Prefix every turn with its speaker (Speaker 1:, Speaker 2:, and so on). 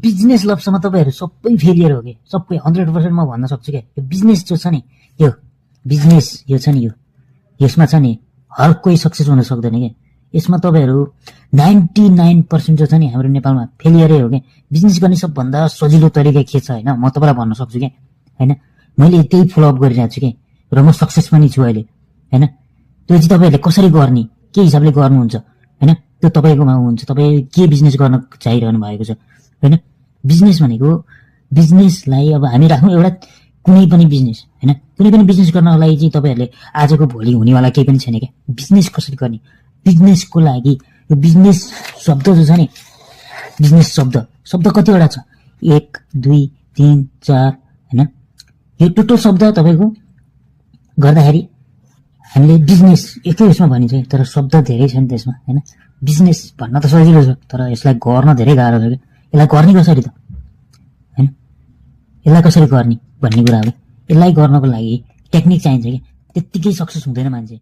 Speaker 1: Business लप्समा तपाईँहरू सबै failure हो कि सबै 100% म भन्न सक्छु क्या। यो बिजनेस जो छ नि यो बिजनेस यो छ नि यसमा छ नि हर कोही सक्सेस हुन सक्दैन क्या। यसमा तपाईँहरू 99% जो छ नि हाम्रो नेपालमा फेलियरै हो क्या। बिजनेस गर्ने सबभन्दा सजिलो तरिका के छ होइन, म तपाईँलाई भन्न सक्छु क्या होइन। मैले त्यही फलोअप गरिरहेको छु कि र म सक्सेस पनि छु अहिले होइन। त्यो चाहिँ तपाईँहरूले कसरी गर्ने, के हिसाबले गर्नुहुन्छ होइन, त्यो तपाईँकोमा हुन्छ। तपाईँ के बिजनेस गर्न चाहिरहनु भएको छ होइन। बिजनेस भनेको बिजनेसलाई अब हामी राख्नु एउटा कुनै पनि बिजनेस होइन। कुनै पनि बिजनेस गर्नको लागि चाहिँ तपाईँहरूले आजको भोलि हुनेवाला केही पनि छैन क्या। बिजनेस कसरी गर्ने, बिजनेसको लागि यो बिजनेस शब्द जो छ नि, बिजनेस शब्द कतिवटा छ, 1 2 3 4 होइन। यो टोटल शब्द तपाईँको गर्दाखेरि हामीले बिजनेस एकै उसमा भनिन्छ तर शब्द धेरै छ नि त्यसमा होइन। बिजनेस भन्न त सजिलो छ तर यसलाई गर्न धेरै गाह्रो छ क्या। यसलाई गर्ने कसरी त होइन, यसलाई कसरी गर्ने भन्ने कुरा हो। यसलाई गर्नको लागि टेक्निक चाहिन्छ क्या। त्यत्तिकै सक्सेस हुँदैन मान्छे।